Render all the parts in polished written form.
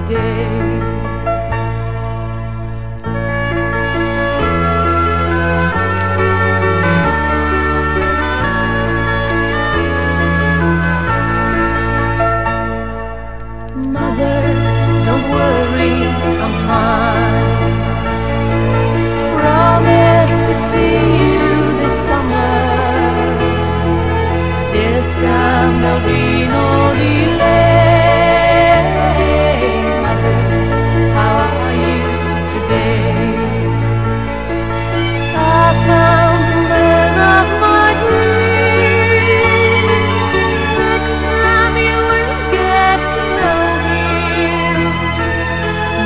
today? Mother, don't worry, I'm fine. Promise to see you this summer. This time there'll be no delay. Mother, how are you today? I found the man of my dreams. Next time you will get to know him.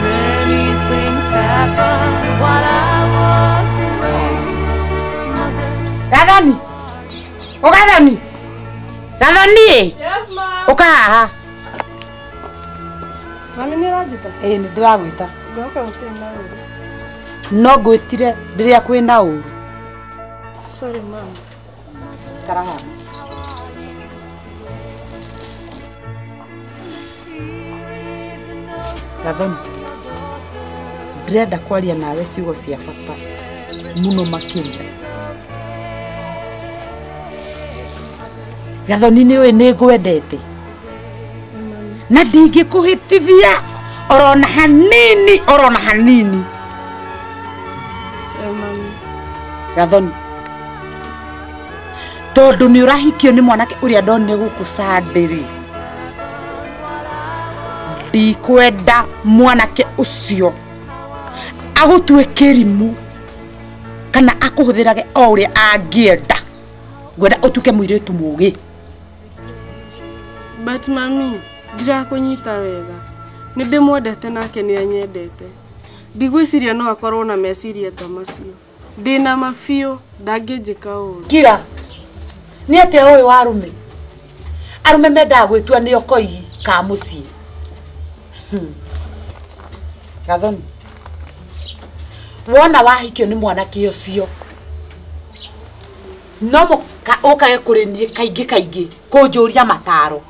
Many things happened while I was away. Mother. Gathoni. O Gathoni. Gathoni. Yes, ma'am. Ũka haha. Mami nĩ ũranjĩta? Ĩĩ nĩ ndĩragwĩta. Ngoka gũtirĩ na ũru. No ngwĩtire rĩrĩa kwĩna ũru. Sorry, ma'am. Ikara haha. Gathoni, ndĩrenda kwaria nawe ciugo cia bata mũno makĩria. Gathoni nĩ ũĩ nĩ ngwendete na ndingĩkũhĩtithia orona hanini orona hanini. Mami. Gathoni, tondũ nĩ ũrahikio nĩ mwanake ũrĩa ndonire gũkũ Sunday-rĩ, ndikwenda mwanake ũcio agũtue kĩrimũ kana akũhũthĩrage o ũrĩa angĩenda. Ngwenda ũtuĩke mũirĩtu mũũgĩ. But mami, ndirakũnyita wega. Nĩ ndĩmwendete nake nĩ anyendete. Ndigwĩciria no akorwo na meciria ta macio. Ndĩna ma biũ ndangĩnjĩka ũru. Kira, nĩ atĩa ũyũ wa arũme? Arũme mendaga gwĩtua nĩo koigi ka mũciĩ. Gathoni, wona wahikio nĩ mwanake ũcio no mũka ũkage kũrĩ niĩ kaingĩ kaingĩ kũnjũria mataro.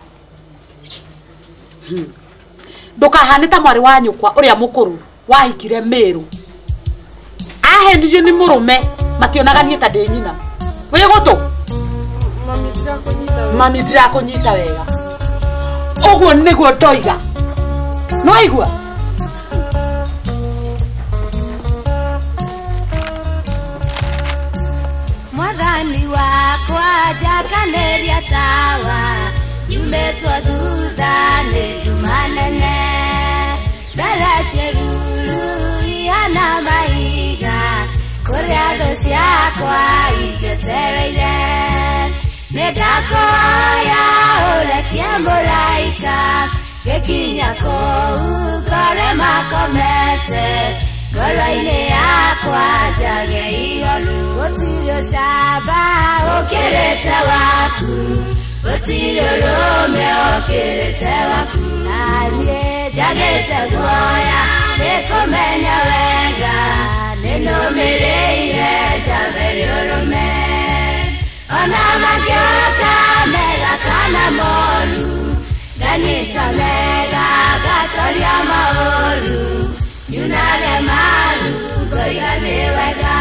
Ndũkahane ta mwarĩ wa nyũkwa ũrĩa mũkũrũ wahikire Mĩrũ. Ahenirio nĩ mũrũme mationaga niĩ ta ndĩ nyina. Wĩ gũtũ? Mami ndirakũnyita wega. Mami ndirakũnyita wega. Ũguo nĩguo ndoiga. Nĩ waigua? Mwathani wakwa njakanĩria tawa nyumĩtwo thutha nĩ nduma nene mbere ciĩruru ihana mahiga kũrĩa thũ ciakwa injetereire nĩ ndakũhoya ũrekie mũraika gĩkinya kũu ngore makomete ngoro-inĩ yakwa njage ihoru. Gũtirĩ ũcamba ũkĩrĩte waku, gũtirĩ ũrũme ũkĩrĩte waku. Naniĩ njagĩte guoya nĩ kũmenya wega nĩ nũmĩrĩire njambĩrĩ ũrũme. Ona mangĩoka mega kana moru, nganyita mega ngatoria maũru. Nyunage maru ngoiga nĩ wega.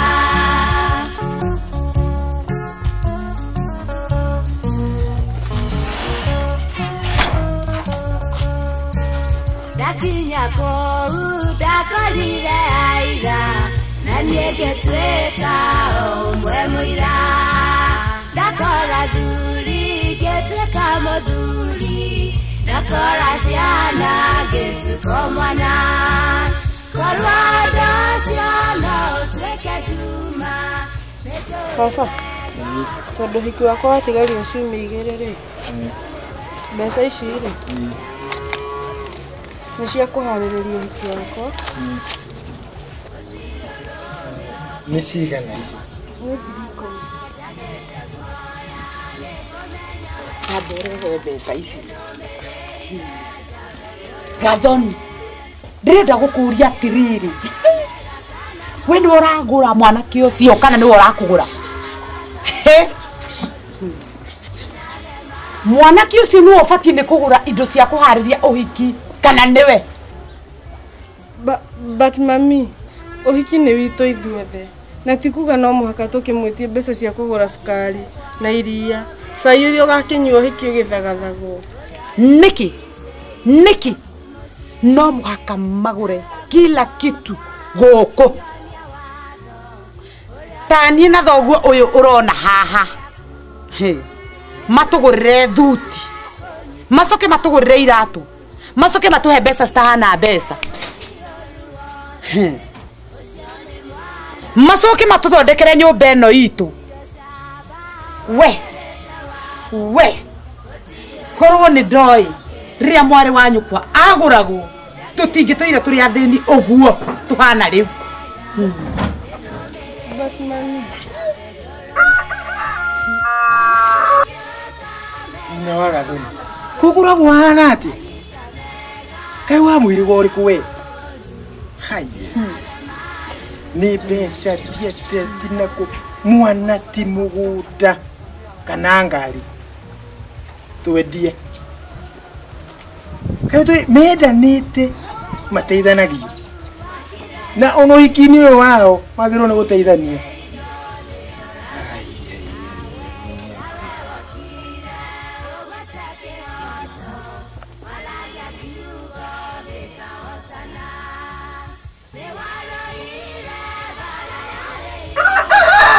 Ndakinya kũu ndakorire aira na niĩ ngĩtuĩka ũmwe mũira. Ndakora thuri ngĩtuĩka mũthuri, ndakora ciana ngĩtuĩka mwana. Korwo ndacio no ũtuĩke nduma. Baba, tondũ ũhiki wakwa watigaria ciumia igĩrĩ rĩ, mbeca ici rĩ nĩ cia kũharĩrĩria ũhiki wakwa. Nĩ cigana ici? Nĩ 10,000. Amba ũrehe mbeca ici. Gathoni, ndĩrenda gũkũria atĩrĩrĩ, we nĩwe ũragũra mwanake ũcio kana nĩwe ũrakũgũra? Mwanake ũcio nĩwe ũbatiĩ nĩ kũgũra indo cia kũharĩria ũhiki kana nĩwe? But mami, ũhiki nĩ witũ ithuothe. Na ti kuga no mũhaka tũkĩmwĩtie mbeca cia kũgũra cukari na iria. Cai ũrĩa ũgakĩnyua ũhiki ũgĩthagathagwo. Nĩkĩ? Nĩkĩ? No mũhaka magũre kila kitu gũkũ. Ta niĩ na thoguo ũyũ ũrona haha. Matũgũrĩre thuti. Macoke matũgũrĩre iratũ. Macoke matũhe mbeca citahana mbeca. Macoke matũthondekere nyũmba ĩno itũ. We korwo nĩ ndoĩ rĩrĩa mwarĩ wa nyũkwa agũragwo tũtingĩtũire tũrĩ athĩni ũguo tũhana rĩu. But mami, nyina wa Gathoni kũgũragwo hana atĩa? Kaĩ wa mwĩrĩga ũrĩkũ we? Haiya. Nĩ mbeca tiete tinakũ mwana ti mũgũnda kana ngari twendie. Kaĩ twĩ mendanĩte mateithanagia na ona ũhiki-inĩ ũyũ wao magĩrĩirwo nĩ gũteithania.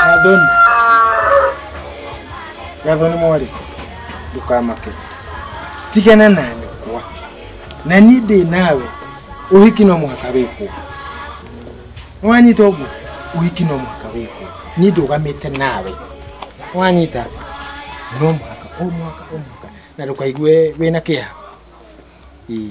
Gathoni, Gathoni mwarĩ, ndũkamake, tigana na nyũkwa na niĩ ndĩ nawe. Ũhiki no mũhaka wĩkwo. Nĩwanyita ũguo? Ũhiki no mũhaka wĩkwo. Niĩ ndũgamĩte nawe. Nĩwanyita? No mũhaka, o mũhaka, o mũhaka, na ndũkaigue wĩna kĩeha. Ĩĩ.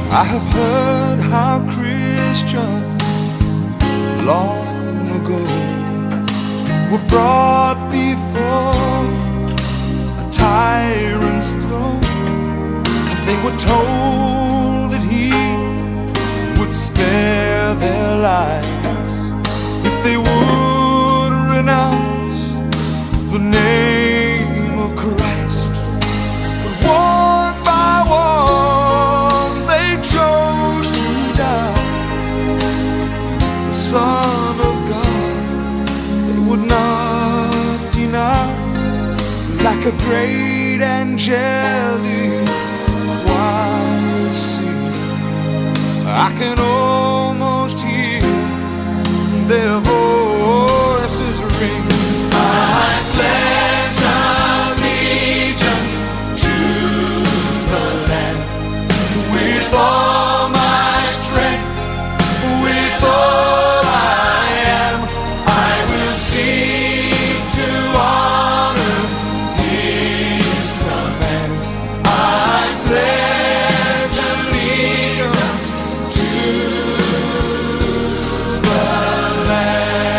I have heard how Christians long ago were brought before a tyrant's throne, and they were told that he would spare their lives if they would renounce the name of Christ. But one by one they chose to die. The Son of God they would not deny. Like a great angelic choir singing, I can almost hear their voices ring. I pledge allegiance to the Lamb. With all my strength, with all I am, I will seek to honor His commands. I pledge allegiance to the Lamb.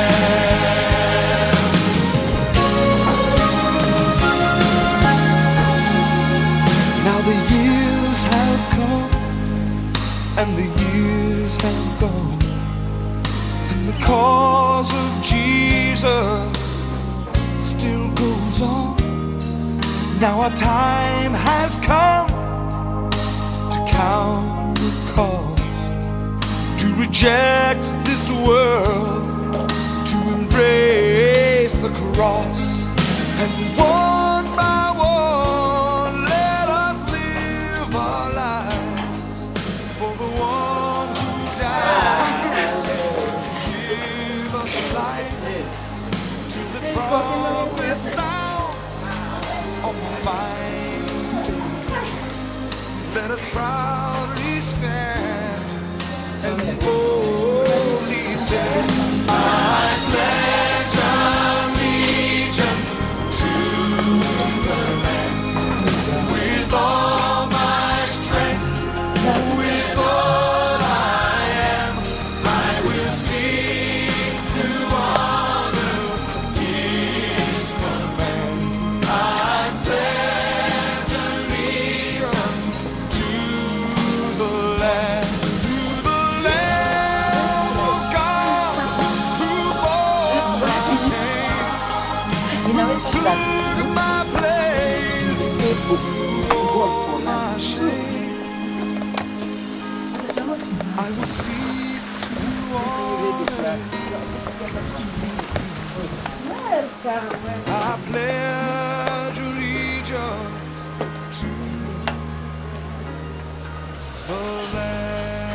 Now the years have come and the years have gone, and the cause of Jesus still goes on. Now our time has come to count the cost, to reject this world, to embrace the cross. And one by one, let us live our lives for the one who died to give us life. To the trumpet sound of a fine day, let us proudly stand and boldly say, I pledge I pledge allegiance to the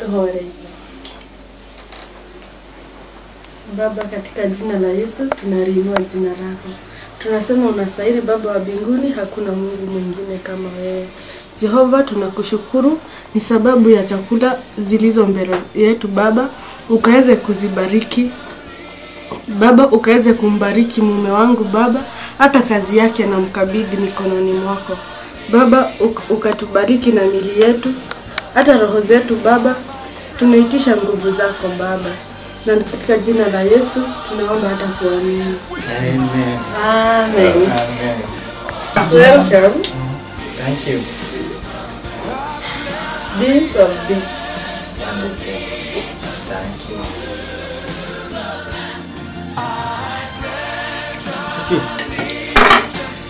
land. Baba, katika jina la Yesu tunaliinua jina lako. Tunasema unastahili Baba wa mbinguni, hakuna Mungu mwingine kama wewe. Jehova, tunakushukuru ni sababu ya chakula zilizo mbele yetu Baba, ukaweze kuzibariki. Baba, ukaweze kumbariki mume wangu Baba, hata kazi yake na mkabidhi mikononi mwako. Baba, ukatubariki na mili yetu, hata roho zetu Baba, tunaitisha nguvu zako Baba. Na katika jina la Yesu tunaomba hata kuamini. Amen. Amen. Amen. Welcome. Thank you. Beans of beans. Wonderful. Thank you. Susi.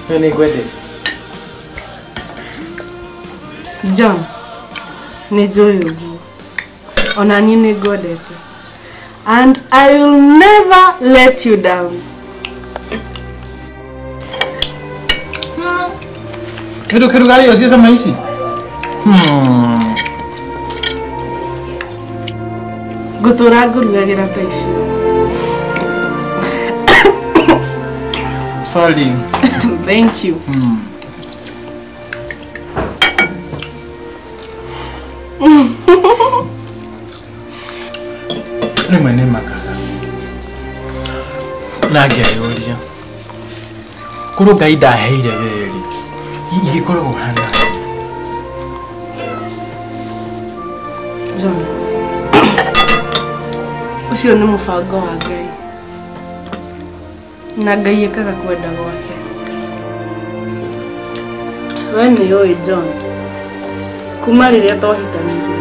Nini gwede? John. Ni joy uguo. Ona nini gwedete. And I will never let you down. Kitu kitu gani yosi sama ici? Gutura ngurugagira ta icio. Sorry. Thank you. Rĩmwe nĩ makaga na ngeyũria korwo Ngai ndaheire weri ingĩkorwo hana. John, ũcio nĩ mũbango wa Ngai na Ngai ekaga kwenda gwake. We nĩ ũĩ John, kuma rĩrĩa twahikanirie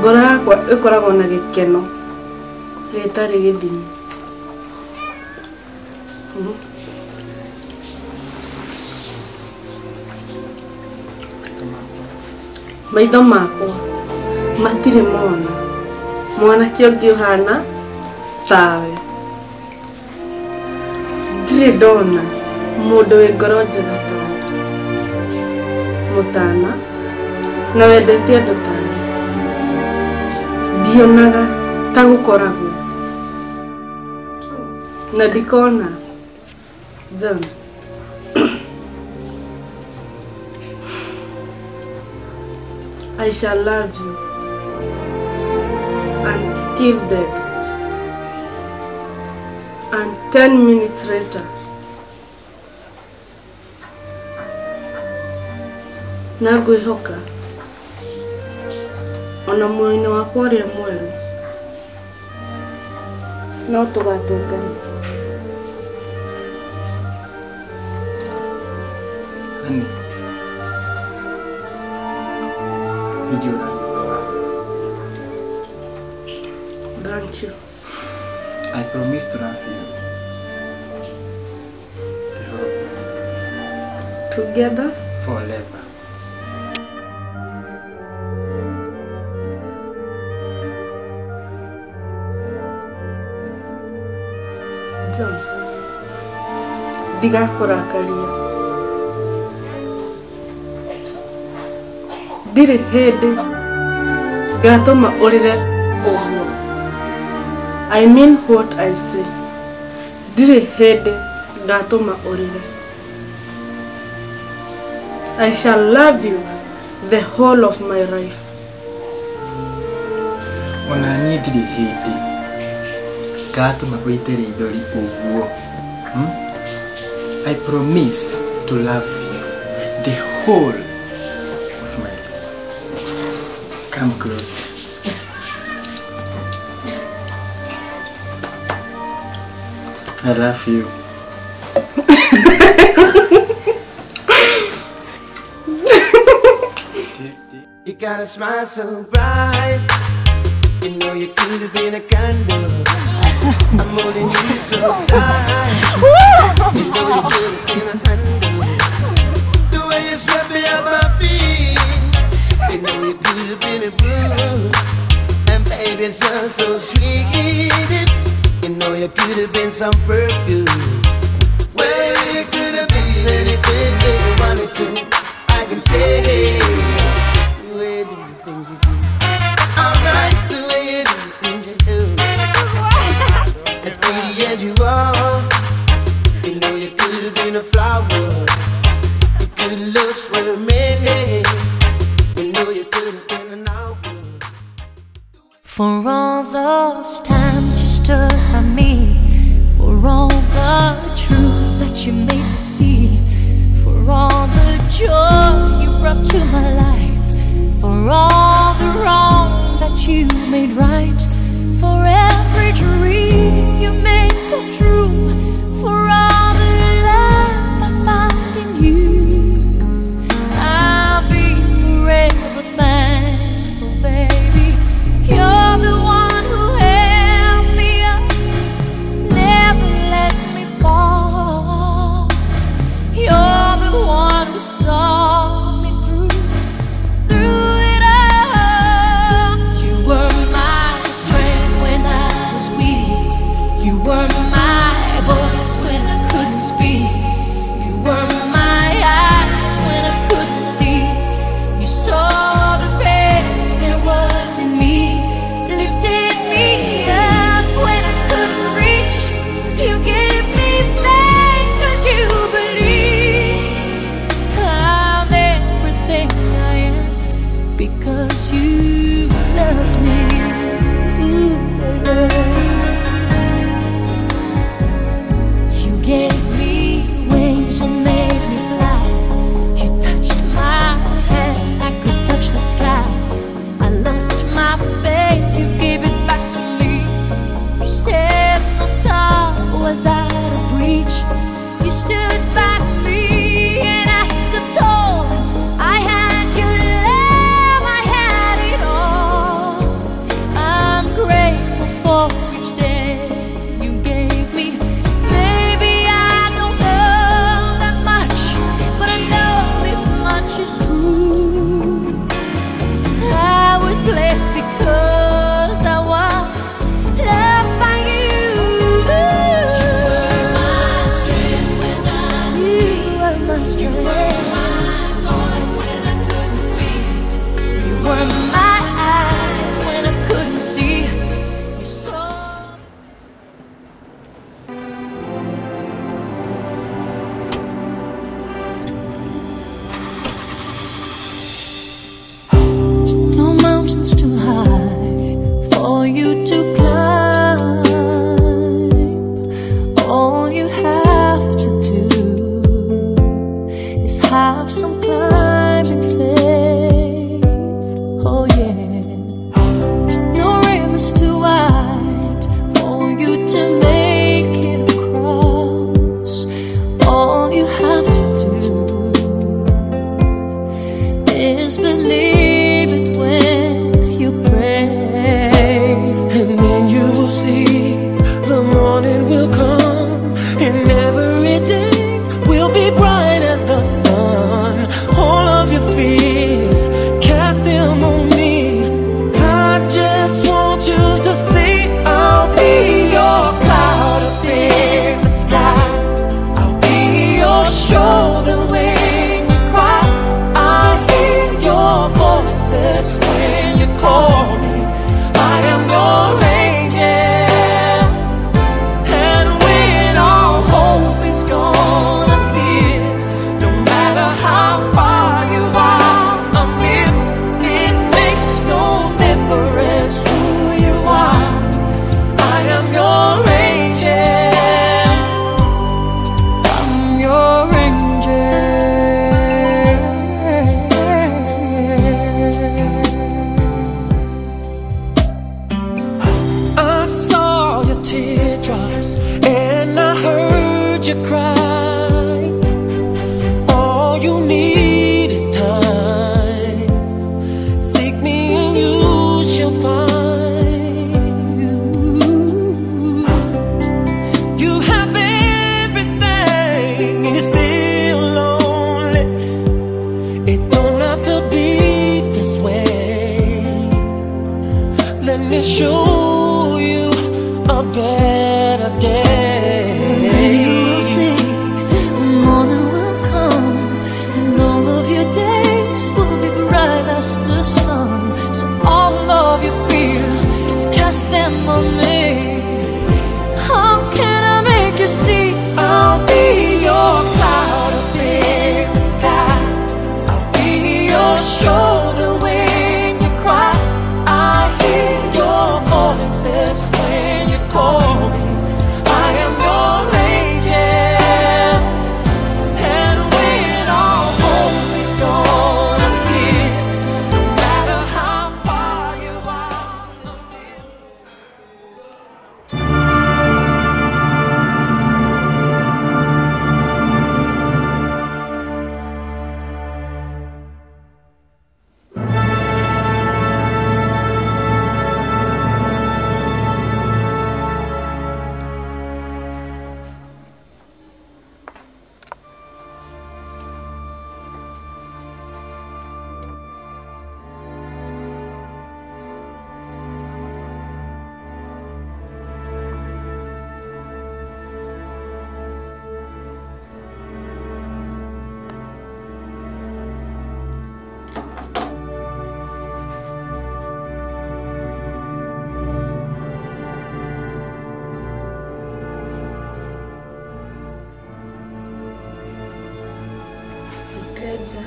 ngoro yakwa ĩkoragwo na gĩkeno gĩtarĩ gĩthimi. Maitho makwa matirĩ mona mwanake ũngĩ ũhana tawe. Ndirĩ ndona mũndũ wĩ ngoro njega tawe, mũtana na wendete andũ tawe. Ndionaga ta gũkoragwo na ndikona. John, I shall love you until death. And 10 minutes later, na ngwĩhoka ona muoyo-inĩ wakwa ũrĩa mwerũ no tũgatũngana. Honey, did you like? Thank you. I promise to love you the whole of my life. Together? Forever. John, ndigakũrakaria. Ndirĩ hĩndĩ ngatũma ũrĩre ũguo. I mean what I say. Ndirĩ hĩndĩ ngatũma ũrĩre. I shall love you the whole of my life. Ona niĩ ndirĩ hĩndĩ ngatũma ũite rĩithori ũguo. I promise to love you the whole of my life. Come closer. I love you. You got a smile so bright, you know you could have been a candle. I'm holding you so tight, you know you could have been a handle. The way you swept me off my feet, really blue. And baby, so, so sweet. You know you could have been some perfume. Well, you could have been anything that you wanted to. I can tell you the things you do. Alright, the way you do the things you do. As pretty as you are, you know you could have been a flower. Your good looks were many. You know you could have been an hour. For all those times you stood by me, for all the truth that you made me see, for all the joy you brought to my life, for all the wrong that you made right, for every dream you made come true, for all the love I found in you, I'll be forever thankful, baby. You're the one who held me up, never let me fall. You're the one who saw me through, through it all. You were my strength when I was weak. You were my voice when I couldn't speak. You were my eyes when I couldn't see. You saw the best there was in me, lifted me up when I couldn't reach. You gave me faith 'cause you believe I'm everything I am because you loved me. Ooh, baby. You gave me wings and made me fly. You touched my hand, I could touch the sky. I lost my faith, you gave it back to me. You said no star was out of reach. You stood by me and I stood tall. I had your love, I had it all. I'm grateful for each day you gave me. Maybe I don't know that much, but I know this much is true. I was blessed because I was loved by you. You were my strength when I was weak. You were my strength. You were my voice when I couldn't speak. You were my eyes when I couldn't see. You saw. No mountains too high for you to climb. All you have to do is have some climbing faith. Oh yeah. No river's too wide for you to make it across. All you have to do is believe it when you pray. And then you will see the morning will come, and every day will be bright as the sun. All of your fears, cast them on me. I just want you to see I'll be your cloud up in the sky. I'll be your shoulder when you cry. I hear your voices when you call me. I am your angel. And when all hope is gone, I'm here. No matter how far you are, show you a better day. And you will see the morning will come, and all of your days will be bright as the sun. So all of your fears, just cast them on me. How can I make you see? I'll be your cloud up in the sky. I'll be your shoulder when you cry. I hear your voices when you call me. I am your angel. And when all hope is gone, I'm here. No matter how far you are, I'm near. Mteja.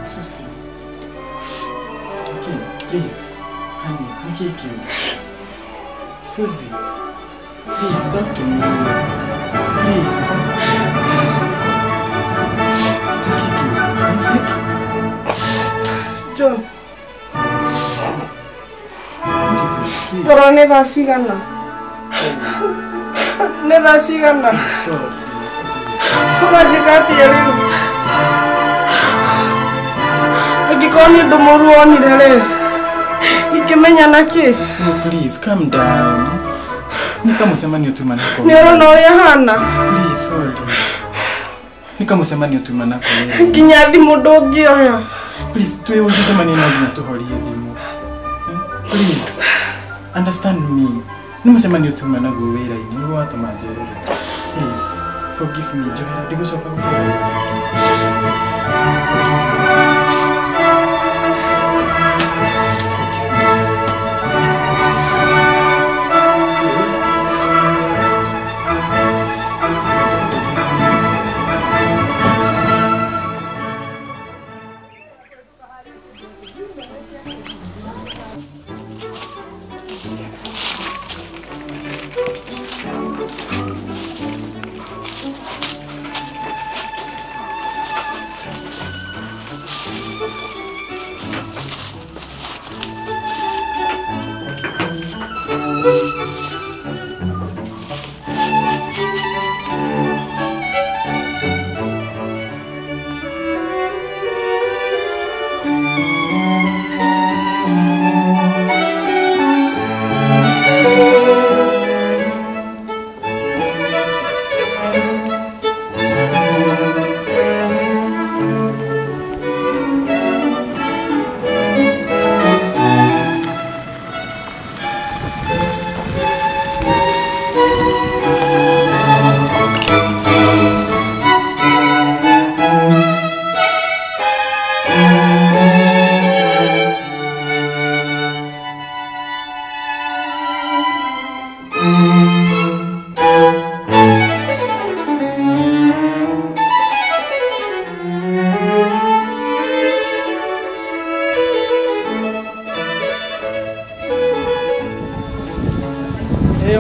Susie. Okay, please. Honey, Nikiki. Susie, please talk to me. Please. Nikiki, are you sick? John. What is it? Please. Toro never shigana. Never shigana. Sorry. Majikati yaliyo. Angĩkorwo nĩ ũndũ mũũru wonire rĩ, ingĩmenya nakĩ? No, please, calm down. Ni kama mũcemanio tu manako. Nĩ ũrona ũrĩa ahana? Please, sorry. Ni kama mũcemanio tu manako. Nginya thimũ ndũngĩoya. Please, twĩ mũcemanio no nginya tũhorie thimũ. Please, understand me. Ni mũcemanio tu managuo wĩra-inĩ, nĩguo watũma njerere. Please, forgive me, njohera, ndigũcoka gũcererwo rĩngĩ. Please, forgive me.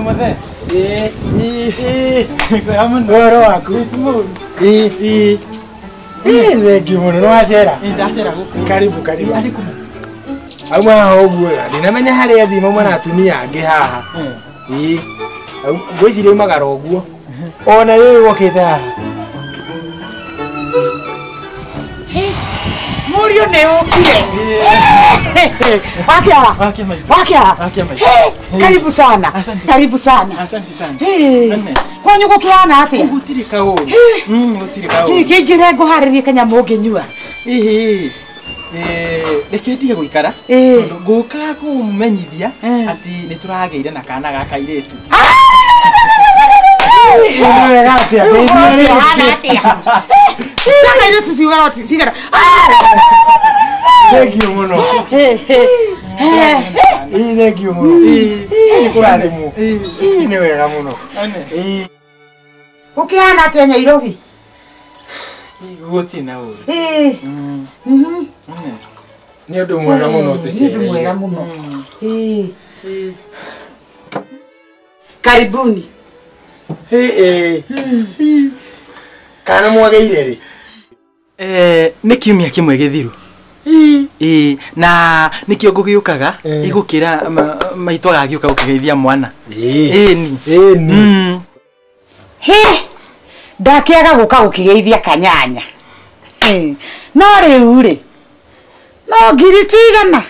Muthe. Ũhoro waku? Thengiũ mũno, nĩ wacera? Karibu karibu. Auma haha ũguo, ndinamenya harĩa athiĩ mauma na atumia angĩ haha. Ngwĩciria aumagara ũguo. Ona wewe wokĩte haha. Mũriũ nĩ ũkire. Wakiara. Wakiara. Karibu sana. Karibu sana. Asante sana. Kwanyu gũkĩhana atĩa? Gũtirĩ kaũru. Gũtirĩ kaũru. Kĩ kĩingĩre ngũharĩrie kanyamũ ũngĩnyua? Reke ndige gũikara. Tondũ ngũka kũmũmenyithia atĩ nĩ tũragĩire na kana ga kairĩtu. Wega atĩa? Ciana irĩtu ciugaga cigana. Thengiũ mũno. Thengiũ mũno. Kũrathimwo. Nĩ wega mũno. Gũkĩhana atĩa Nyairobi? Gũtirĩ na ũru. Nĩ ũndũ mwega mũno tũcereire. Nĩ ũndũ mwega mũno. Karibuni. Kana mwagĩire rĩ? Nĩ kiumia kĩmwe gĩthiru. Na nĩkĩo ngũgĩũkaga igũkĩra maitũ agagĩũka gũkĩgeithia mwana. Ĩni. Hĩ, ndakĩaga gũka gũkĩgeithia kanyanya. No rĩu rĩ, no ngiri cigana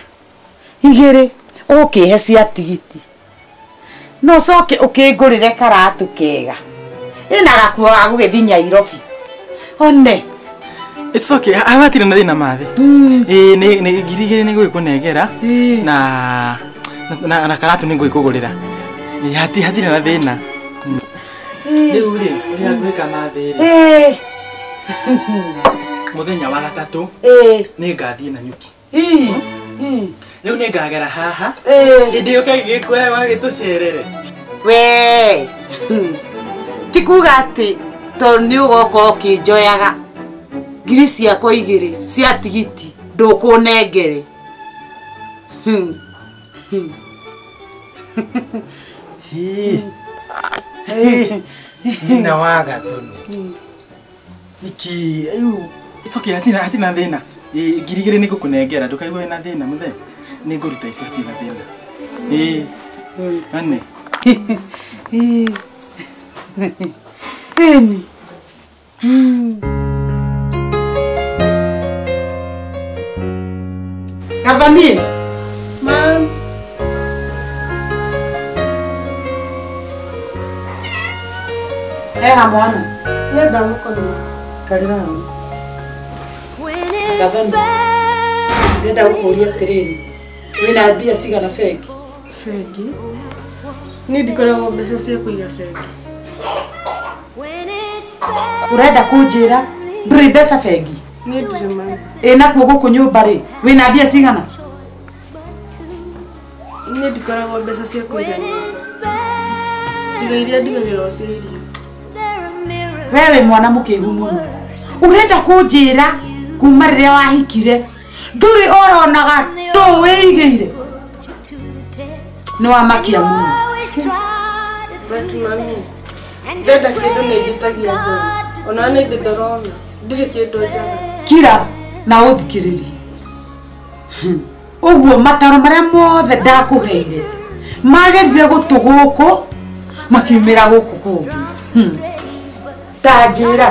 igĩrĩ ũkĩhe cia tigiti. No coke ũkĩngũrĩre karatũ kega. Ĩna gakuo ga gũgĩthiĩ Nyairobi. One. It's okay. Hatirĩ na thĩna mathe. Nĩ ngiri igĩrĩ nĩ ngũgĩkũnengera na karatũ nĩ ngũgĩkũgũrĩra. Hatirĩ na thĩna. Rĩu rĩ, ũrĩa ngwĩka mathe rĩ. Mũthenya wa gatatũ nĩ ngathiĩ na nyuki. Rĩu nĩ ngagera haha. Hĩndĩ ĩyo kaigĩkũhe wagĩtũcerere. We. Ti kuga atĩ tondũ nĩ ũgoka ũkĩnjoyaga ngiri ciakwa igĩrĩ cia tigiti ndũkũnengere. Nyina wa Gathoni. Niki, it's okay, hatirĩ na thĩna. Ngiri igĩrĩ nĩ ngũkũnengera, ndũkaigue wĩna thĩna mũthee. Nĩ ngũruta icio hatirĩ na thĩna. Ane. Ĩni. Gathoni. Ma'am. Eha mwana. Nenda mũkonyo. Karĩra hau. Gathoni. Ndĩrenda gũkũria atĩrĩrĩ. Wĩna mbia cigana bengi? Bengi? Niĩ ndikoragwo mbeca cia kũiga bengi. Ũrenda kũnjĩra ndũrĩ mbeca bengi? Niĩ ndirĩ mami. Ĩ nakuo gũkũ nyũmba rĩ, wĩna mbia cigana? Niĩ ndikoragwo mbeca cia kũiga nyũmba. Tiga iria ndigagĩra cia irio. Wewe mwana mũkĩgu mũno. Ũrenda kũnjĩra kuma rĩrĩa wahikire ndũrĩ oronaga ndũ wĩigĩire? Nĩ wamakia mũno. But mami, ndenda kĩndũ nĩ njĩtagia njaga. Ona nĩ ndĩ ndorona, ndirĩ kĩndũ njaga. Kira na ũthikĩrĩrie. Ũguo mataro marĩa mothe ndakũheire magerire gũtũ gũkũ makiumĩra gũkũ kũngĩ. Ta njĩra,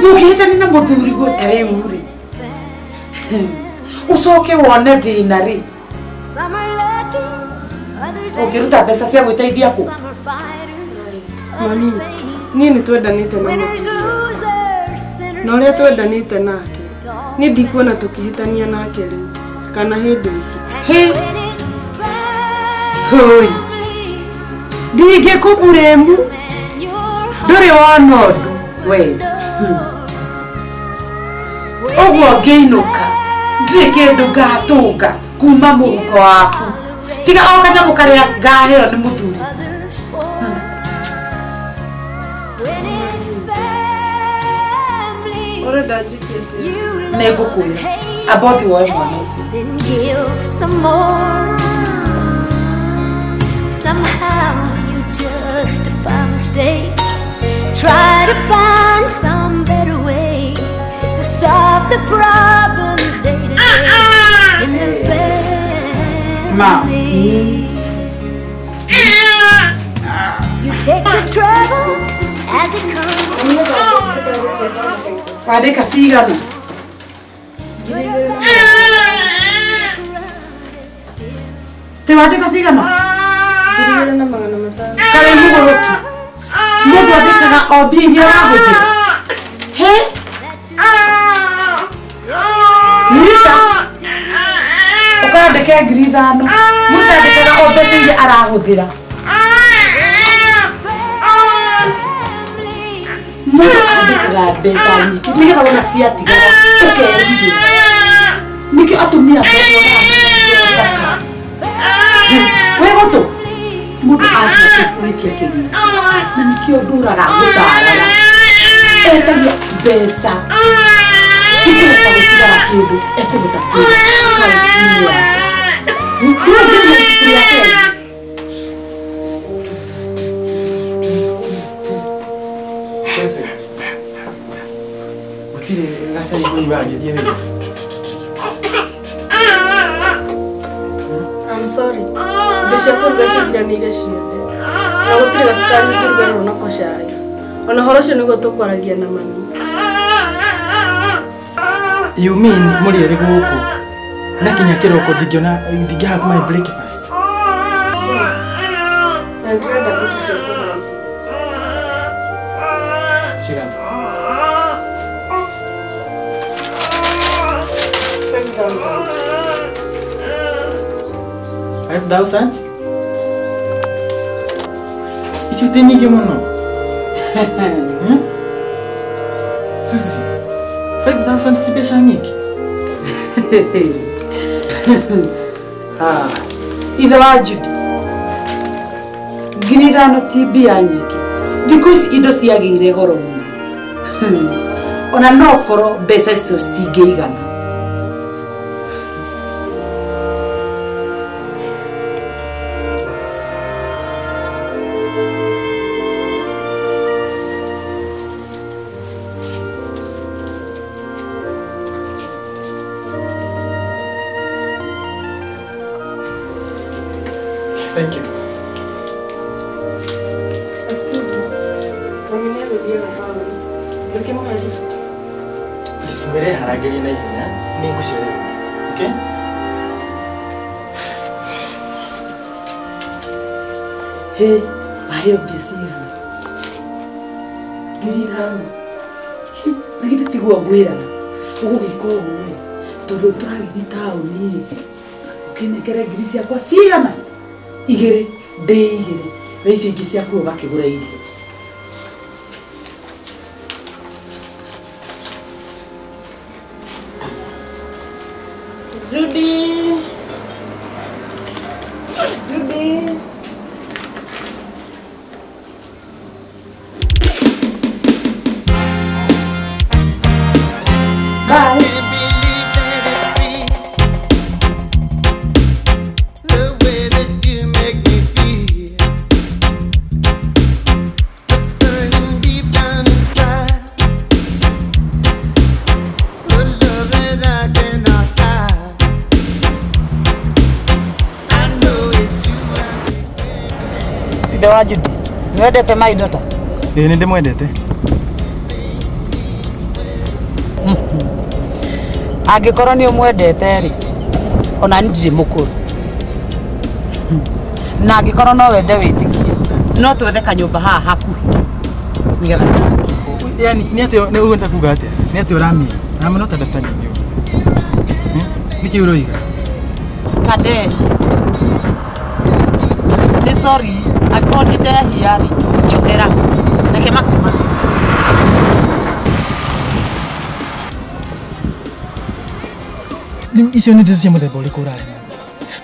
mũngĩhĩtania na mũthuri guo ta rĩu rĩ, ũcoke wone thĩna rĩ, ũngĩruta mbeca cia gwĩteithia kũ? Mami, niĩ nĩ twendanĩte na mũthuri na ũrĩa twendanĩte nake, niĩ ndikuona tũkĩhĩtania nake rĩu kana hĩndĩ ĩngĩ. Hĩ, hũi, ndingĩkũburĩmu, ndũrĩ wona ũndũ we. Ũguo ngĩinũka ndirĩ kĩndũ ngatũnga kuma mũhuko waku tiga o kanyamũ karĩa ngaheo nĩ mũthuri. Ũrenda njĩke atĩa? Nĩ ngũkwĩra amba ũthiĩ woe mwana ũcio. Somehow you Justify mistakes, try to find some better way to solve the problems day to day in the family. You take the trouble as it comes. Wandĩka cigana? Ti wandĩka cigana? 2500. Karĩ mũgũrũki. Mũndũ andĩkaga o mbia iria arahũthĩra. He? Rita. Ũkandĩke 5000. Mũndũ andĩkaga o mbeca iria arahũthĩra. Mũndũ andĩkaga mbeca nyingĩ nĩgetha wona ciatigara ũkerigĩra. Nĩkĩo atumia monaga wĩ gũtũ mũndũ angĩatua gwĩtia kĩgĩna na nĩkĩo ndũraga gũtarana etagia mbeca cikũhota gũtigara kĩndũ ekũhota kũiga akaunti-inĩ yake. Rĩu ngĩrĩ ibuku rĩa bengi. Susi. Gũtirĩ gacai kũnyua agĩthiĩ wĩra. I'm sorry. Indo cia kũruga ciathiranĩire ciothe. Na gũtirĩ gacukari ngĩruga nako cai. Ona ũhoro ũcio nĩguo tũkwaragia na mami. You mean mũrĩ erĩ gũkũ na kinya kĩroko ndingĩona ndingĩ have my breakfast. Na ndĩrenda mbeca cia kũgũra irio. Cigana? 5,000. 5,000? Icio ti nyingĩ mũno. Susi, 5,000 ti mbeca nyingĩ. Ithe wa Judy, 5,000 ti mbia nyingĩ. Thikũ ici indo ciagĩire goro mũno. Ona no korwo mbeca icio citingĩigana. Thank you. Excuse me. Mami nĩ egũthiaga taũni. Ndũkĩmũhe lift. Please mwĩre harangĩrie na ihenya nĩ ngũcererwo. Okay? Hĩ, waheo mbia cigana? 5,000. Hĩ, na githĩ tiguo ngwĩraga. Ũgũgĩka ũguo ĩ, tondũ tũragĩthiĩ taũni ĩ, ũkĩnengere ngiri ciakwa cigana? 2 ndĩ 2 na icio ingĩ ciaku ũgakĩgũra irio. Judy. Judy. Bye. Ithe wa Judy, nĩwendete my daughter? Ĩĩ nĩ ndĩmwendete. Angĩkorwo nĩ ũmwendete rĩ, ona niĩ ndirĩ mũkũrũ. Na angĩkorwo no wende wĩtĩkie, no twethe kanyũmba haha hakuhĩ nĩgetha. Yani nĩ atĩa nĩ ũguo nĩta kuga atĩa? Nĩ atĩa ũramia? I'm not understanding you. Nĩkĩ ũroiga? Kade. Nĩ sorry, angĩkorwo nĩ ndehia rĩ, njohera. Reke macemanie. Rĩu icio nĩ ndeto cia mũthemba ũrĩkũ ũrahe?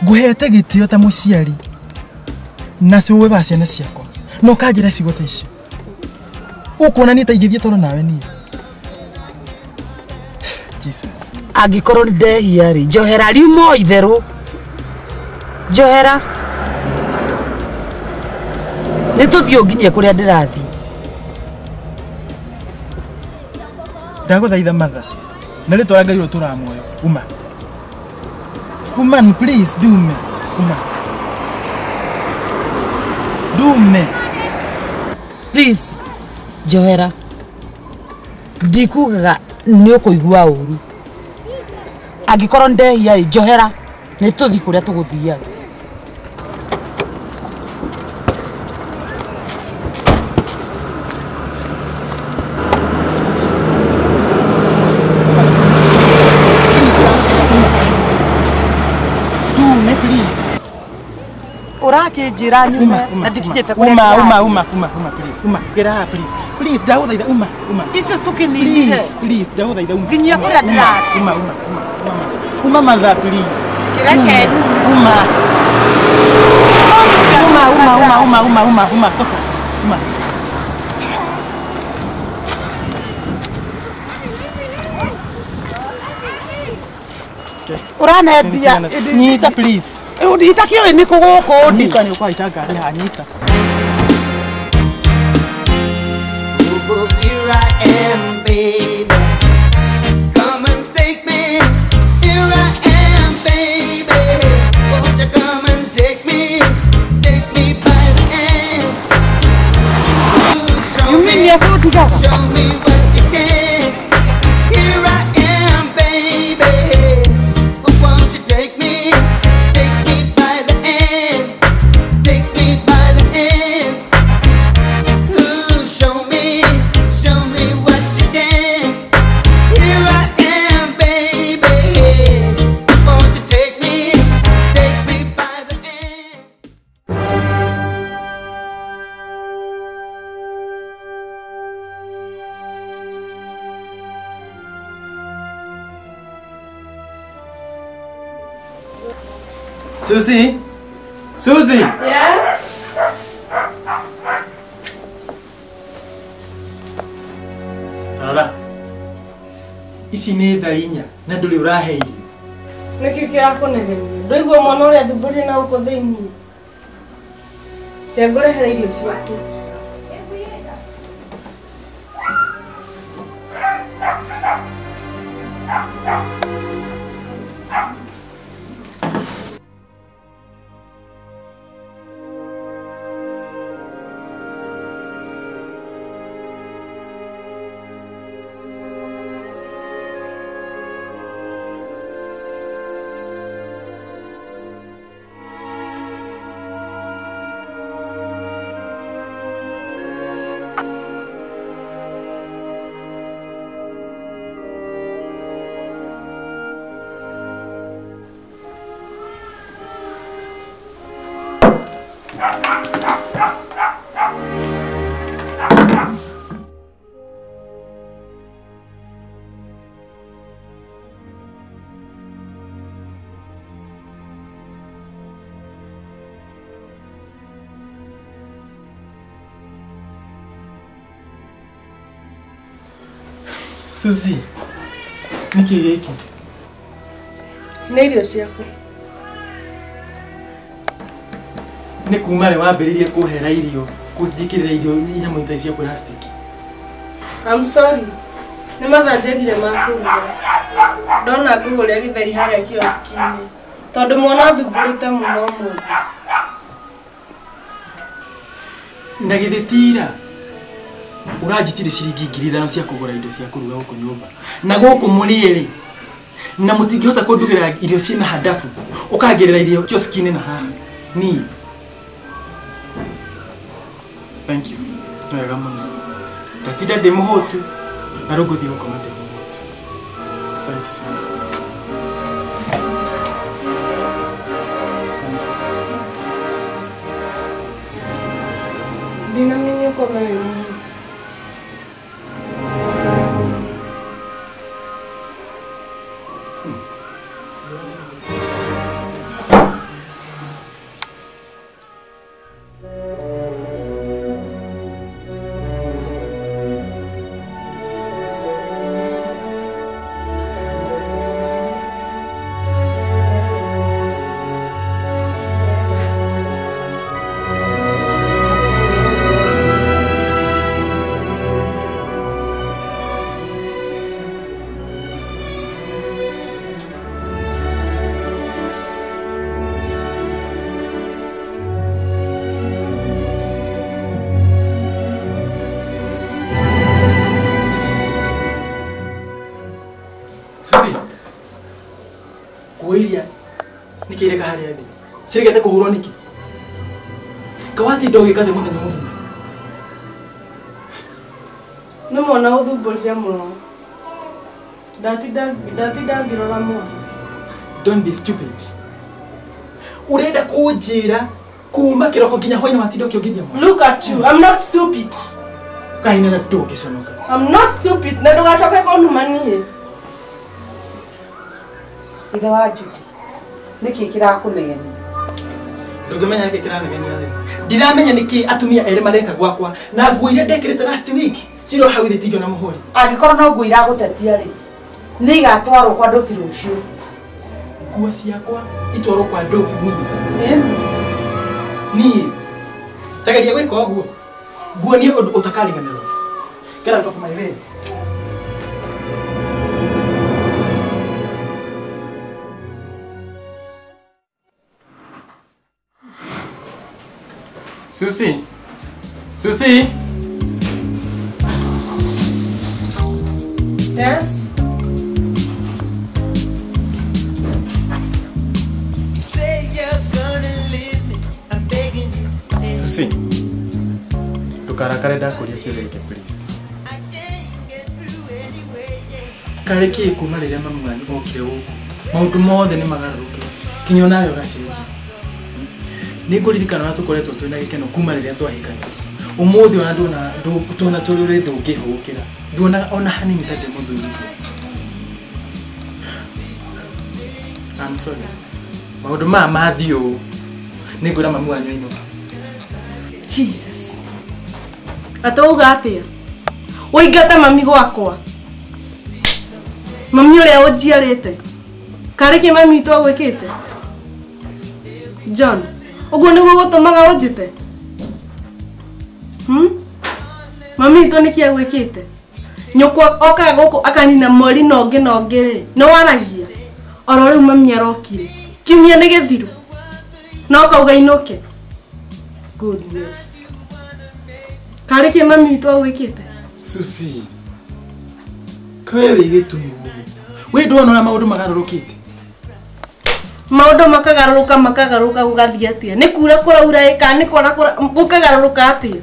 Ngũhete gĩtĩo ta mũciari na cũwe wa ciana ciakwa na ũkanjĩra ciugo ta icio. Ũkuona niĩ ta ingĩthiĩ toro nawe niĩ? Jesus. Angĩkorwo nĩ ndehia rĩ, njohera riuma o itherũ. Njohera. Nĩ tũthiĩ ũnginyie kũrĩa ndĩrathiĩ. Ndagũthaitha matha. Na rĩtwa rĩa Ngai ũrĩa muoyo. Uma. Woman, please do me. Uma. Do me. Please, njohera. Ndikugaga nĩ ũkũigua ũru. Angĩkorwo ndehia rĩ, njohera. Nĩ tũthiĩ kũrĩa tũgũthiaga. Ũrakĩnjĩra nyume na ndikinyĩte kũrĩa Uma, uma, uma, uma, uma, please. Uma, get out, please. Please, ndagũthaitha, uma, uma. Icio tũkĩninire. Please, please, ndagũthaitha, uma. Nginyia kũrĩa ndĩrathiĩ. Uma, uma, uma, uma, uma, mother, please. Kĩreke nyume. Uma. Uma, uma, uma, uma, uma, uma, uma, toka. Uma. Ũranendia. Nyita, please. Itakĩũĩ nĩ kũ gũkũ ndi. Nyita nĩ ũkũhaica ngari haha, nyita. Here I am, baby. Come and take me. Here I am, baby. Won't you come and take me? Take me by the hand. Ooh, show You mean me, nĩ ekũndigaga? show me what you can. Here I am, baby. Won't you take me? Take me by the hand. Take me by the hand. Ooh, show me what you can. Here I am, baby. Won't you take me by the hand? Susie? Susie! Yes? Rora. Ici nĩ thaa inya na ndũrĩ ũrahe irio. Nĩkĩ kĩrakũnegenia? Ndũigua mwana ũrĩa thumbũrire na gũkũ thĩinĩ. Ngũrehere irio ciaku. Susie, nĩkĩ gĩkĩ? Nĩ irio ciaku. Nĩ kuma rĩ wambĩrĩirie kũhera irio, kũnjĩkĩrĩra irio nyamũ ici cia plastic? I'm sorry. Nĩ mathaa njagire ma kũruga. Ndona ngũgũrĩa gĩtheri harĩa kioski-inĩ. Tondũ mwana athumbũrĩte mũno ũmũthĩ. Na githĩ ti ira ũranjĩtire ciringi 5,000 cia kũgũra indo cia kũruga gũkũ nyũmba. Na gũkũ mũrĩ erĩ na mũtingĩhota kũndugĩra irio ciĩna handabu, ũkangĩrĩra irio kioski-inĩ na haha. Niĩ. Thank you. Nĩ wega mũno. Ndatinda ndĩ mũhũtu na rĩu ngũthiĩ gũkoma ndĩ mũhũtu. Asante sana. Asante. Ndinamenya ũkome wĩ mũhũtu. Ciregete kũhũrwo nĩkĩ? Kawatinda ũgĩka thĩ mũthenya mũgima. Nĩ mwana ũthumbũrire mũno. Ndatinda ngĩrora mwana. Don't be stupid. Urenda kũnjĩra kuma kĩroko nginya hwainĩ watinda ũkĩongithia mwana. Look at you. I'm not stupid. Kaina na ndũngĩconoka. I'm not stupid. Na ndũgacoke kũnuma niĩ. Ithe wa Judy, nĩkĩ kĩrakũnegenia? Ndũngĩmenya nĩkĩ kĩranegenia rĩ. Ndiramenya nĩkĩ atumia erĩ mareka gwakwa na nguo iria ndekĩrĩte last week ciro hau ithĩ tingĩona mũhũri. Angĩkorwo no nguo iragũtetia rĩ, nĩ igatwarwo kwa Ndobi rũciũ. Nguo ciakwa itwarwo kwa Ndobi niĩ. Niĩ tageria gwĩka ũguo. Nguo niĩ ũndũ ũtakariganĩrwo. Get out of my way. Susie. Susie. Yes. You say you're gonna leave me. I'm begging you to stay. Susie. Ndukarakare ndakũria kĩũria gĩkĩ please. Karĩ kĩ kuma rĩrĩa mamu wanyu okire gũkũ maũndũ mothe nĩ magarũrũkire kinya onawe ũgacenjia. Nĩ ngũririkana ũrĩa tũkoretwo twĩna gĩkeno kuma rĩrĩa twahikania. Ũmũthĩ ona nduona tũrĩ ũrĩ ndũngĩhũgũkĩra. Nduonaga ona hanini ta ndĩ mũthuri. I'm sorry. Maũndũ maya mathiĩ ũũ nĩ ngwĩra mamu wanyu ainũke. Jesus. Atauga atĩa? Ũingate mami gwakwa. Mami ũrĩa ũnjiarĩte. Karĩ kĩ mami witũ agwĩkĩte? John, ũguo nĩguo gũtũmaga ũnjĩte? Mami witũ nĩkĩ agwĩkĩte? Nyũkwa okaga gũkũ akanina mweri na ũngĩ na ũngĩ rĩ, nĩ waragia. Oro rĩu mami arokire. Kiumia nĩ gĩthiru. Na ũkauga inũke. Goodness. Karĩ kĩ mami witũ agwĩkĩte? Susie. Kawe wĩ gĩtumumu. We ndwona ũrĩa maũndũ magarũrũkĩte. Maũndũ makagarũrũka makagarũrũka gũgathiĩ atĩa? Nĩ kura kũraura ĩ kana nĩ kwara gũkagarũrũka atĩa?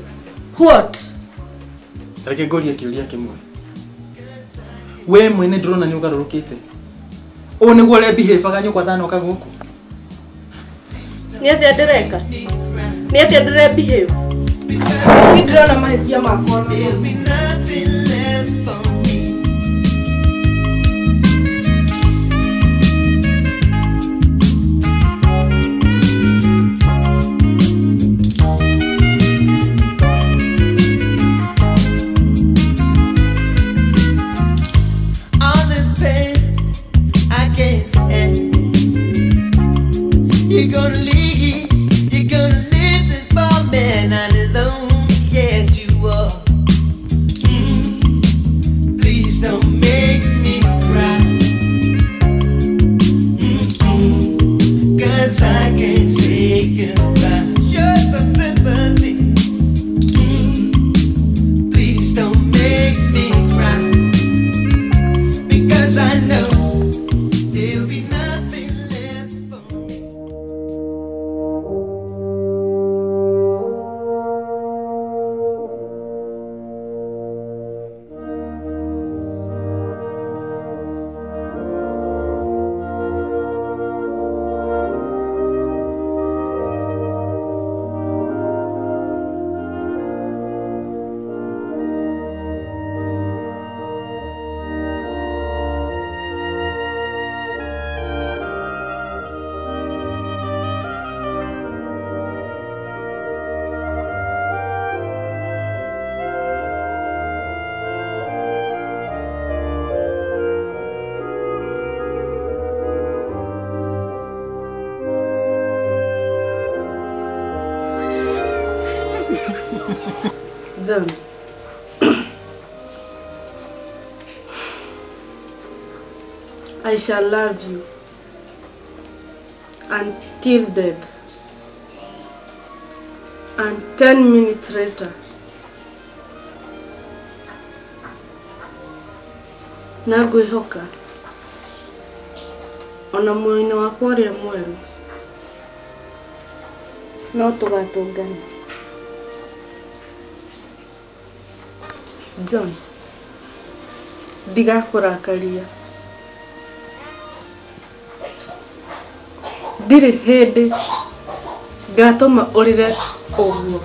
What? Reke ngũrie kĩũria kĩmwe. We mwene ndĩrona nĩ ũgarũrũkĩte. Ũũ nĩguo ũrĩa behave-aga nyũkwa atanoka gũkũ. Nĩ atĩa ndĩreka? Nĩ atĩa ndĩre behave? Niĩ ndĩrona mahĩtia makwa namo. You're gonna leave, you're gonna leave this poor man on his own. Yes, you are. Please don't make me cry. 'Cause I can't say goodbye. Show some sympathy. Please don't make me cry. Because I know there'll be nothing left for me. John. I shall love you until death. And 10 minutes later, na ngwĩhoka ona muoyo-inĩ wakwa ũrĩa mwerũ No tũgatũngana. John, ndigakũrakaria. Ndirĩ hĩndĩ ngatũma ũrĩre ũguo.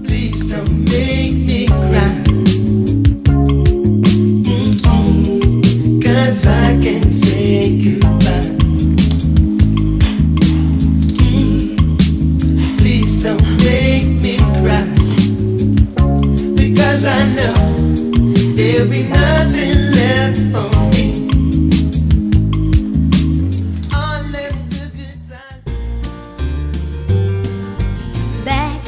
Please don't make me cry. 'Cause I can't say goodbye. Please don't make me cry. Because I know there'll be nothing left for me. All them good times. Back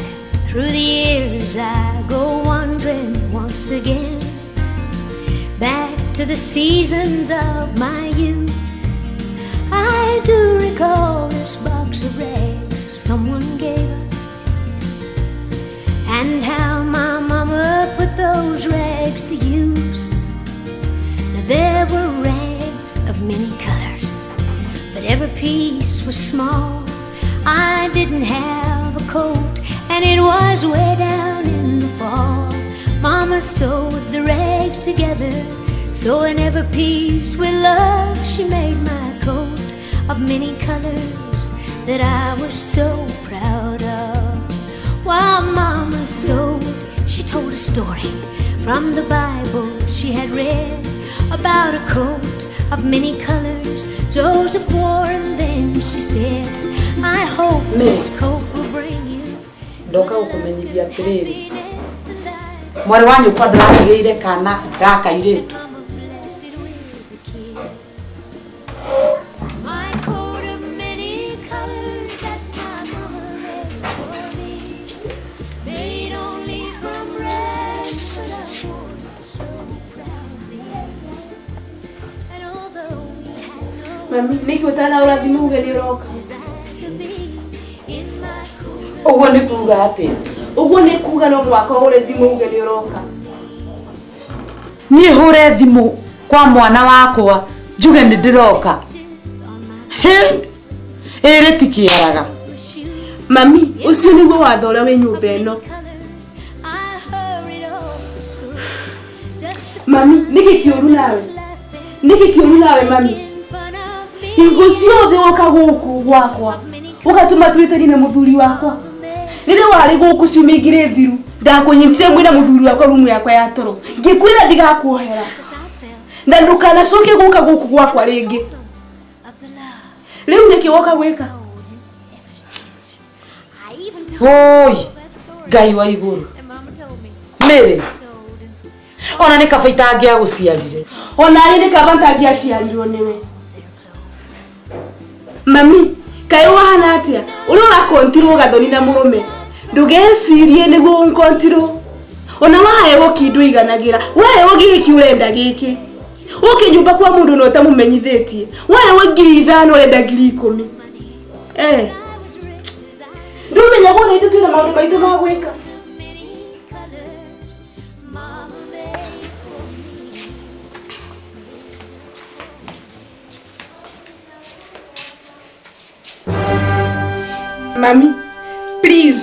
through the years I go wandering once again, back to the seasons of my youth. I do recall this box of rags someone gave us, and how my mama put those rags to use. Now there were rags of many colors, but every piece was small. I didn't have a coat, and it was way down in the fall. Mama sewed the rags together, sewing every piece with love. She made my coat of many colors that I was so proud of. While Mama sewed, she told a story from the Bible she had read about a coat of many colors Joseph wore, and then she said, I hope this coat will bring you Ndoka gukumenyithia atiriri, mwari wa nyũkwa ndĩrakĩgĩire kana ga kairĩtu. My coat of many colors that my mama made for me, made only from rags, but I wore it so proudly. And although we had no Mami, nĩkĩ ũtaraũra thimũ uge nĩ ũroka? to be in my coat Ũguo nĩ kuga atĩa? Ũguo nĩ kuga no mũhaka ũhũre thimũ uge nĩ ũroka. Niĩ hũre thimũ kwa mwana wakwa njuge nĩ ndĩroka. Hĩ, ĩrĩ ti kĩaraga. Mami, ũcio nĩguo watho ũrĩa wĩ nyũmba ĩno. I hurried off to school just to Mami, nĩkĩ kĩũru nawe? Nĩkĩ kĩũru nawe mami? in front of me. Hingo ciothe woka gũkũ gwakwa ũgatũma twĩtanie na mũthuri wakwa. Rĩrĩa warĩ gũkũ ciumia igĩrĩ thiru ndakũnyitire mwĩna mũthuri wakwa rumu yakwa ya toro, ngĩkwĩra ndigakuohera na ndũkanacoke gũka gũkũ gwakwa rĩngĩ. Rĩu nĩkĩ woka gwĩka? I even told Woi, Ngai wa igũrũ. and Mama told me Mary, ona nĩ kaba itangĩagũciarire. Ona arĩ nĩ kaba ntangĩaciarirwo nĩwe. Mami, kaĩ wahana atĩa? Ũrĩa ũrakontirwo gathoni na mũrũme, ndũgecirie nĩguo ũnkontirwo. Ona waheo kĩndũ iganagĩra, waheo gĩkĩ ũrenda gĩkĩ. Ũke nyũmba kwa mũndũ na ũtamũmenyithĩtie, waheo 5,000 ũrenda 10,000. Eh. Ndũmenya wona ithuĩ twĩna maũndũ maitũ ma gwĩka. many colors Mama made for me. Mami, please,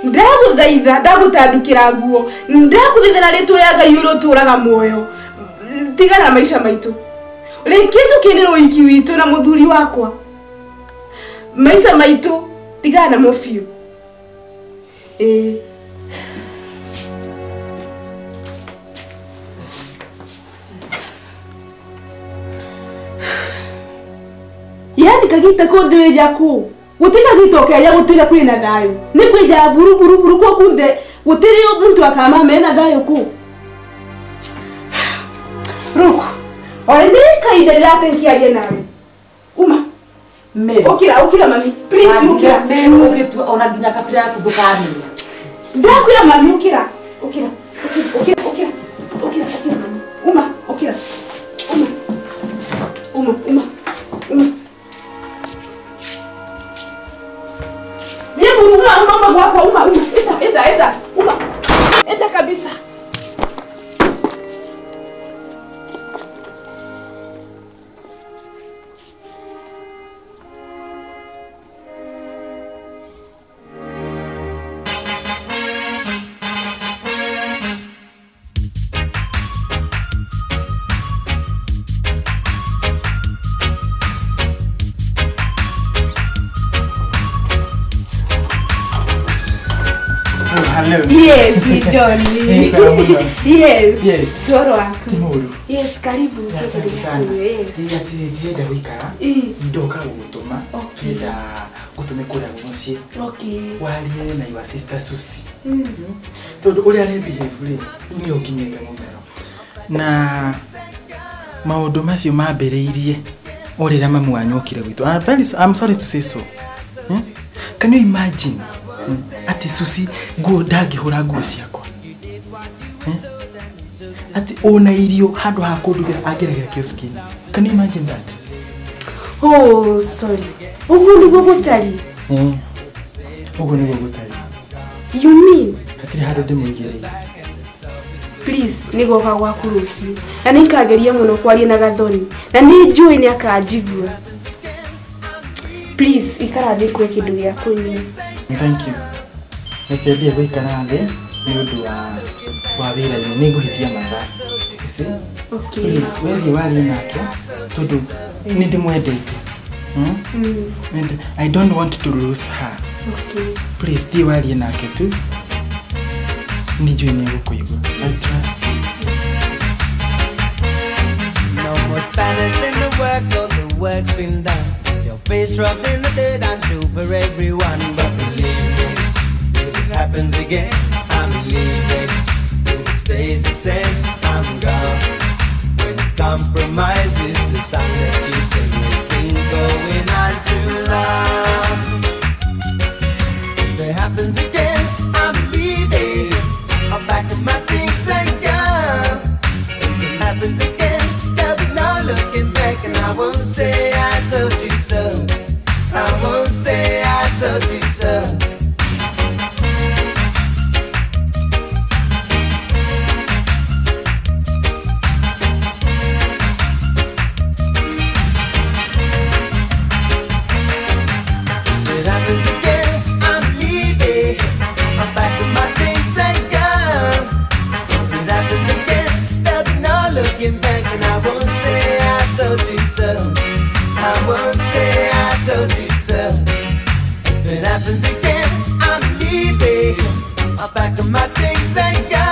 ndagũthaitha, ndagũtandũkĩra nguo, ndagũthaitha na rĩtwa rĩa Ngai ũrĩa ũtũũraga muoyo. Tigana na maica maitũ. Reke tũkenere ũhiki witũ na mũthuri wakwa. Maica maitũ, tigana namo biũ. Ĩĩ. Yani kagita kothe wĩja kũ? Gũtirĩ kagita ũkĩaria gũtũire kwĩna thayũ. Nĩ kwĩja buru buru buru kwa kunthe gũtirĩ muntu akama mena thayũ kũ. Ruku, ore nĩ kahinda ndĩrate ngĩaria nawe. Uma. Mary, Ũkĩra, ũkĩra mami. Please ũkĩra. Mary ũgĩtua ona nginya kabira yaku ndũkamenya. Ndakwĩra mami ũkĩra. Ũkĩra. Ũkĩra, ũkĩra. Ũkĩra, ũkĩra mami. Uma, ũkĩra. Uma. Uma, uma. Uma. Thiĩ buru, uma, uma, uma gwakwa, uma, uma. Ĩta, ĩta, ĩta. Uma. Ĩta kabisa. Hello. Yes, ni Johnny. Yes. Yes. Toro waku. Ti mũru. Yes, karibu. Asante sana. Yes. Ĩ atĩ ndirenda gũikara. Ndoka gũgũtũma. Kenda ngũtũme kũrĩa mũciĩ. Okay. Warie na your sister Susi. Tondũ ũrĩa are behave rĩ, nĩ ũkinyĩte mũmero. Na maũndũ macio mambĩrĩirie o rĩrĩa mamu wanyu okire gwitũ. I'm sorry to say so. Can you imagine? Ati Susi nguo ndangĩhũra nguo ciakwa. Ati ona irio handũ ha kũndugĩra angĩregera kioski-inĩ. Can you imagine that? Oh, sorry. Ũguo nĩguo gũtariĩ? Ũguo nĩguo gũtariĩ. You mean? Hatirĩ handũ ndĩmũigĩrĩire. Please, nĩgoka gwaku rũciũ. Na nĩngageria mũno kwaria na Gathoni. Na nĩnjũĩ nĩakanjigua. Please, ikara thĩ kwe kĩndũ gĩa kũnyua. Thank you. Reke thiĩ gũikara thĩ nĩ ũndũ wa wĩra-inĩ nĩngũhĩtia mathaa. You see? Okay. Please, wethiĩ warie nake tondũ nĩ ndĩmwendete. And I don't want to lose her. Okay. Please, thiĩ warie nake tu. Nĩnjũĩ nĩegũkũigua. I trust you. No more spanners in the works, all the work's been done. Your face rubbed in the dirt, I'm true for everyone. But believe me, if it happens again, I'm leaving. If it stays the same, I'm gone. When compromise is the song that you sing, it's been going on too long. If it happens again, I'm leaving. I'll pack up my things and go. If it happens again, there'll be no looking back, and I won't say I told you so. I won't say I told you so. If it happens again, I'm leaving. I'll pack up my things and go. If it happens again, there'll be no looking back, and I won't say I told you so. I won't say I told you so. If it happens again, I'm leaving. I'll pack up my things and go.